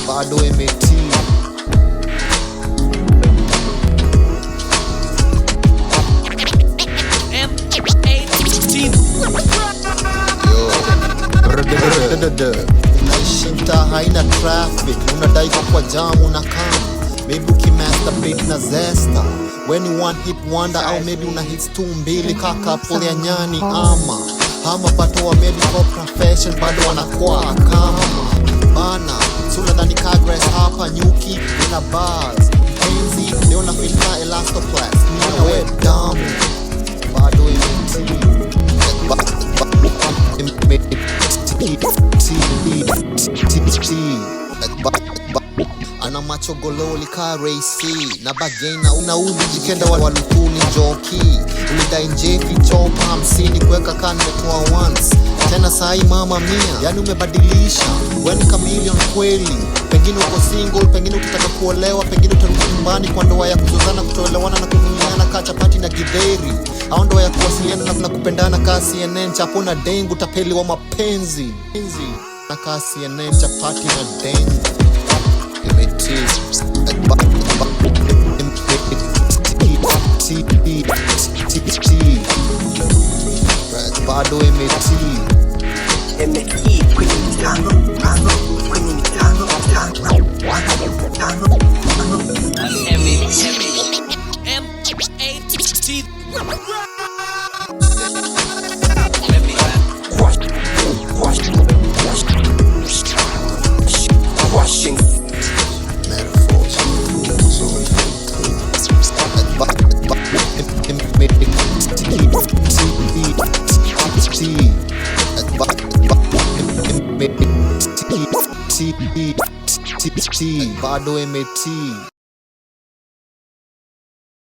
Bado MAT. M A T. Yo. Brr. Unaishi mtaa haina traffic, unadai kwa jam una kam, maybe ukimasturbate na zesta we ni one hit wonder, au maybe una hits tu mbili kaka pole ya nyani ama ama pato wa medical profession bado wanakwaa kama bana. Si unadhani ka hapa nyuki ina bars mpenzi, leo na feel ka elastoplast nina we damu bado MAT. M A T T T T. Ana macho gololi ka Ray C na bagena unaudhi jikenda walukuni njoki ulidai njefi chopa 50 kuweka kaa nimetoa once tena sahi mama mia, yani umebadilisha weni chameleon kweli. Pengine uko single, pengine ukitaka kuolewa, pengine utarudi nyumbani kwa ndoa ya kuzozana, kutoelewana na kuvumiliana kaa chapati na githeri, au ndoa ya kuwasiliana na kupendana kaa CNN chapo na dengu, tapeli wa mapenzi na kaa CNN chapati na dengu. M A T M A T T T T. Bado MAT. MAT kwenye mitano tano kwenye mitano tano tano tano. M M A T. Wash, wash, wash, washing. Metaphors. M A T T T M A T T T T. Bado MAT.